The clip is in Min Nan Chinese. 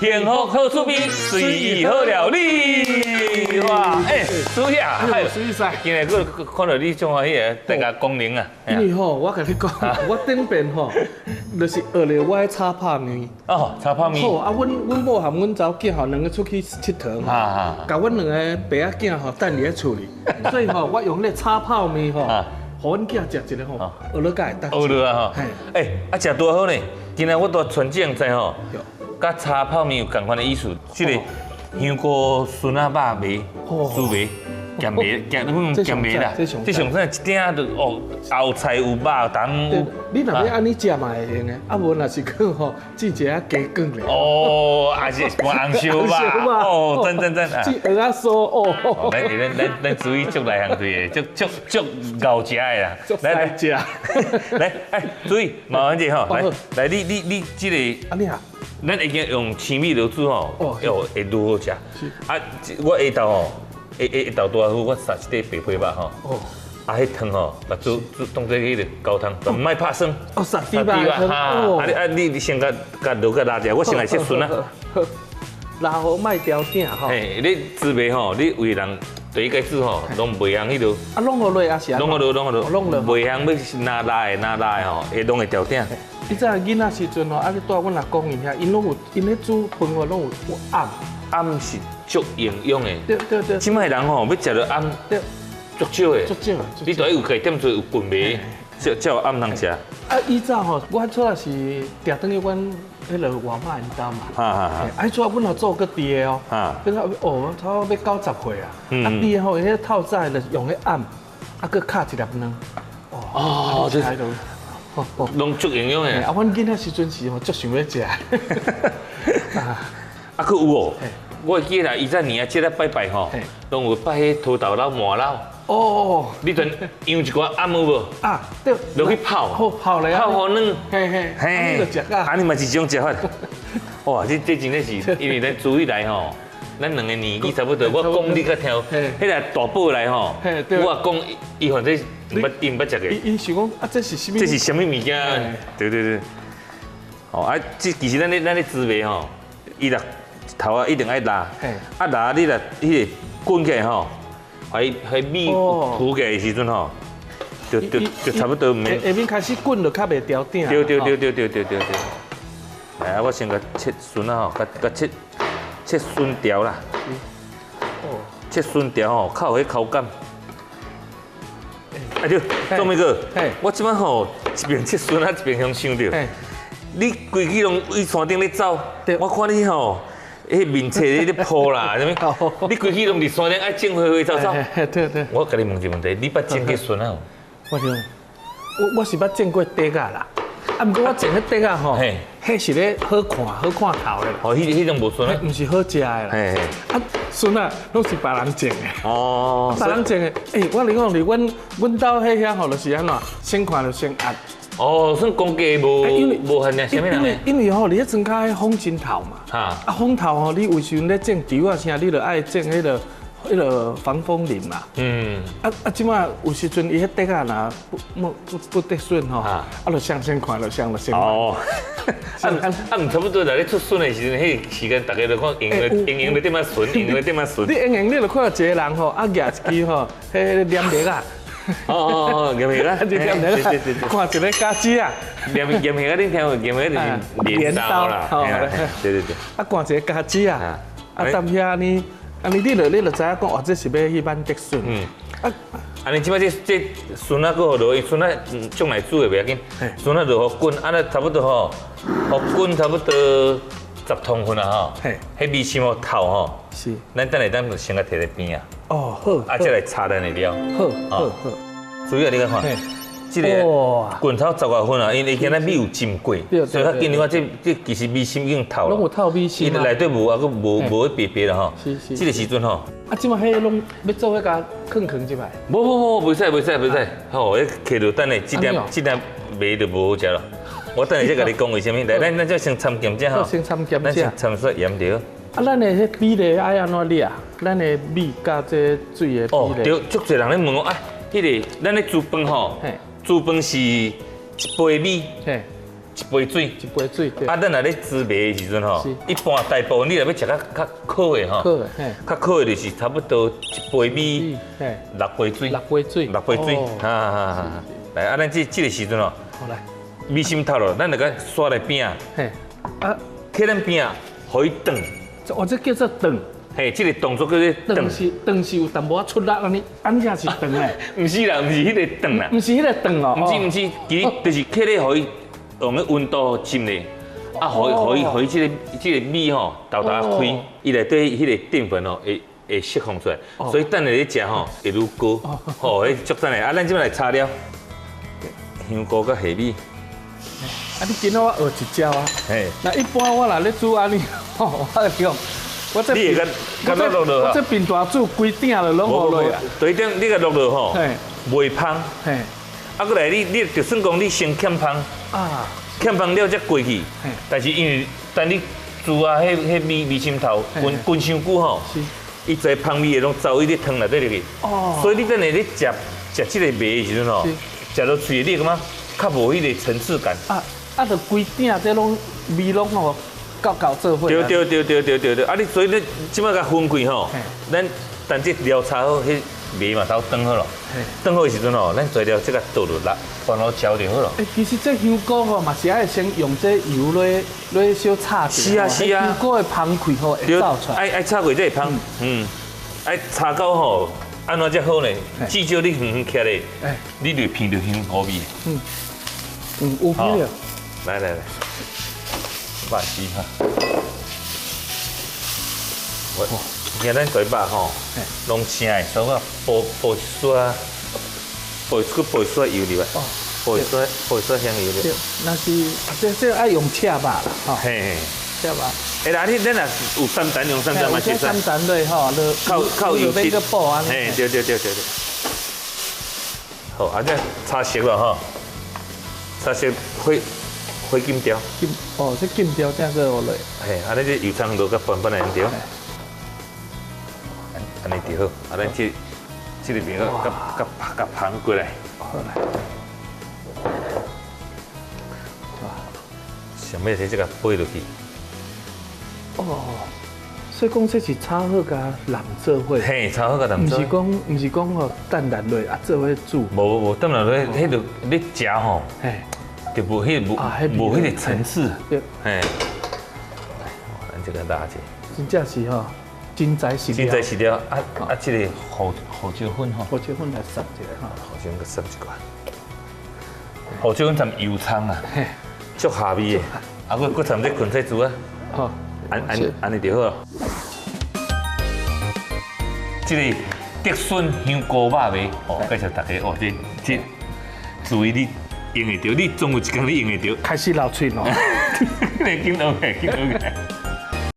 幸福好滋味，隨意好料理。哇，欸，主呀，水師，今日閣看到你足歡喜的，大家光臨啊。因為吼，我共你講，我頂遍吼，就是學著我的炒泡麵。哦，炒泡麵。好啊，阮某含阮查某囝吼，兩个出去𨑨迌吼，共阮兩个爸仔囝吼等佇咧厝裡，所以吼，我用咧炒泡麵吼，予阮囝食一个吼，學落才會當。學落啊吼。欸，啊食拄好呢。今日我拄傳正在吼，佮炒泡麵有仝款的意思，這个香菇筍仔肉糜，酥糜。鹹糜，鹹鹹糜啦，這上正一鼎就哦，有菜有肉有有。你若欲按呢食嘛會用的，啊無若是講吼，煮一下雞卷咧。哦，也是換紅燒肉，哦，讚讚讚啊！煮蚵仔酥哦。咱咱咱咱主意足內行對的，足足足𠢕食的啦。來來食。來，哎，注意，麻煩者吼，來來，你你你這個。按呢啊。咱會經用青米落煮吼，哦，會愈好食。啊，我下晝吼。下下下晝拄好，我殺一塊白皮肉吼，啊，彼湯吼，共煮煮當做彼个高湯，毋愛拍酸。哦，殺豬肉湯。啊你啊你你先共共落共拉者，我先來切筍仔。拉好莫牢鼎吼。嘿，你煮糜吼，你為人第一擺煮吼，攏袂曉彼落。啊，攏予落也是。攏予落，攏予落。攏落。袂曉欲哪拉的哪拉的吼，會攏會牢鼎。你知影囡仔時陣吼，啊你蹛阮阿公𪜶遐，𪜶攏有，𪜶咧煮飯吼，攏有餡。餡是足營養的，對對對。這擺人吼欲食著餡，足少的。足少。你著愛有家踮做有棍糜，才才有餡通食。啊，以早吼，我出來是定轉去阮彼个外媽𪜶兜嘛。哈哈哈。啊，彼陣阮阿祖閣佇的哦。哈。彼陣哦，差不多欲90歲啊。啊，佇吼，彼透早就用彼餡，啊，閣敲一粒卵。哦，這。攏足營養的。啊，阮囡仔時陣是吼，足想欲食。啊，閣有哦，我會記得以前年仔節咧拜拜吼，攏有拜彼土豆滷麻滷。哦。你陣用一寡餡有無？啊，對。落去泡。好泡咧。泡予軟。嘿嘿。嘿。就食啊。按呢嘛是一種食法。哇，這這真的是，因為咱煮起來吼，咱兩个年紀差不多，我講你較聽，彼个大寶來吼，我講伊反正毋捌，伊毋捌食過。伊伊想講啊，這是啥物？這是啥物物件？對對對。哦，啊，這其實咱咧煮糜吼，伊若頭仔一定愛抐，啊抐你若彼个滾起來吼，彼彼米浮起來的時陣吼，就就就差不多毋免。下面開始滾就較袂牢鼎。對對對對對對對對。來啊，我先共切筍仔吼，共共切切筍條啦。切筍條吼，較有彼口感。啊對，宗銘哥，我這擺吼一邊切筍仔，一邊向想著，你規氣攏對山頂咧走，我看你吼，彼面冊咧咧鋪啦，啥物？你規氣攏佇山頂愛種花花草草。對對。我共你問一個問題，你捌種過筍仔無？我想，我是捌種過竹仔啦，啊，毋過我種彼竹仔吼，彼是咧好看好看頭的。哦，彼彼種無筍仔？毋是好食的啦。啊，筍仔攏是別人種的。哦。別人種的，欸，我共你講，佇阮阮兜彼遐吼，就是按怎，先看就先壓。哦，算講價無無限定，啥物人？因為因為吼，你彼陣較愛風箏頭嘛，啊風頭吼，你有時陣咧種稻啊啥，你就愛種彼个彼个防風林嘛。啊啊，這擺有時陣伊彼竹仔若不不不得筍吼，啊就雙先看就雙就先。哦。啊啊，毋差不多啦，咧出筍的時陣，彼个時間逐家都看閒閒閒咧點仔筍，閒閒咧點仔筍。你閒閒你就看到一个人吼，啊舉一支吼，彼个黏力仔。哦哦哦，黏力仔，黏力仔，看一个家子啊。黏黏力仔，你聽有黏力仔就是鐮刀啦。對對對。啊，看一个家子啊，啊，踮遐按呢，按呢，你就知影講，哦，這是欲去挽竹筍。啊，按呢這擺這這筍仔閣予落，筍仔將來煮的袂要緊，筍仔就予滾，按呢差不多吼，予滾差不多10湯分啊吼。彼米心予透吼。是。咱等下當就先共提佇邊啊。哦，好。啊，才來炒咱的料。好，好，好。主要你看，這个滾頭十外分啊，因為今仔米有浸過，所以較緊。你看這這其實米心已經透了。攏有透米心。伊內底無啊，閣無無彼白白啦吼。是是。這个時陣吼。啊，這擺彼攏欲做彼个囥囥這擺。無無無，袂使袂使袂使。吼，彼揢著等下這點這點糜就無好食了。我等下再共你講為啥物。來，咱咱這先摻鹹者吼。先摻鹹者。咱先摻說鹽著。啊，咱的彼比例愛按怎掠？咱的米佮這水的比例。哦，對，足濟人咧問我啊，彼个咱咧煮飯吼，煮飯是一杯米，一杯水。一杯水。啊，咱若咧煮糜的時陣吼，一般大部分你若欲食較較苦的吼，較苦的就是差不多一杯米，六杯水。六杯水。六杯水。哈哈哈。來，啊，咱這個時陣吼，好來，米心透了，咱就共刷來邊仔。嘿。啊，去咱邊仔，予伊轉。哦，這叫做轉。嘿，這個動作叫做轉。是轉是有淡薄仔出力按呢，按呢才是轉咧。毋是啦，毋是彼个轉啦。毋是彼个轉哦。毋是毋是，其實就是去咧，予伊用彼溫度浸咧，啊，予伊這個米吼，沓沓開，伊內底彼个澱粉吼會釋放出來，所以等下咧食吼會愈高。吼，彼足讚的。啊，咱這擺來炒了香菇佮蝦米。啊，你今仔我學一招啊。嘿。那一般我若咧煮按呢，吼，我就講。我這你會共落落我這平大煮規鼎就攏予落啊。對頂你共落落吼，袂芳。啊，閣來你就算講你先欠芳，欠芳了才過去。但是因為等你煮啊，彼米米心頭滾滾傷久吼，伊這芳味會攏走伊咧湯內底入去。哦。所以你等下咧食食這個糜的時陣吼，食落喙你會感覺較無彼个層次感。啊啊！就規鼎這攏味攏吼。厚厚做伙。對對對對對對對，啊！你所以你這擺共分開吼，咱等這料炒好，彼糜嘛都轉好咯。轉好的時陣吼，咱材料這个倒落來，放落椒就好咯。欸，其實這香菇吼嘛是愛先用這油來來小炒者。是啊是啊。香菇的芳氣吼會走出來。愛炒過才會芳，嗯，愛炒到吼，按怎才好呢？至少你遠遠徛咧，你就聞著香菇味。嗯嗯，有味了。來來來。肉絲哈，我今咱跩肉吼，攏青的，所以我補補一撮，補去補一撮油入來，補一撮補一撮香油入來。那是這愛用赤肉啦，吼。嘿，赤肉。欸，那你咱若有三層用三層嘛，是三層落吼，靠靠油脂。嘿，對對對對對。好，啊，這炒熟了吼，炒熟火。火金條，金哦，這金條才閣予落。嘿，啊，你這油葱落佮拌拌來對。按呢就好，啊，咱這个邊閣佮佮芳過來。好來。哇，上尾這個飛落去。哦，所以講這是炒好佮淋做伙。嘿，炒好佮淋做。毋是講，毋是講吼淡淡落啊做伙煮。無無無，淡淡落，彼就你食吼。嘿。就無彼無無彼个層次，對，嘿，咱這個拉者，真正是吼，真材實料，真材實料，啊啊，這个胡胡椒粉吼，胡椒粉來撒一下吼，胡椒粉閣撒一寡，胡椒粉摻油蔥啊，足下味的，啊，閣閣摻這芹菜珠啊，好，按按按呢就好。這个竹筍香菇肉糜，哦，介紹大家哦，這這注意你。用會著，你總有一工你用會著。開始流喙咯。你緊學起來，緊學起來。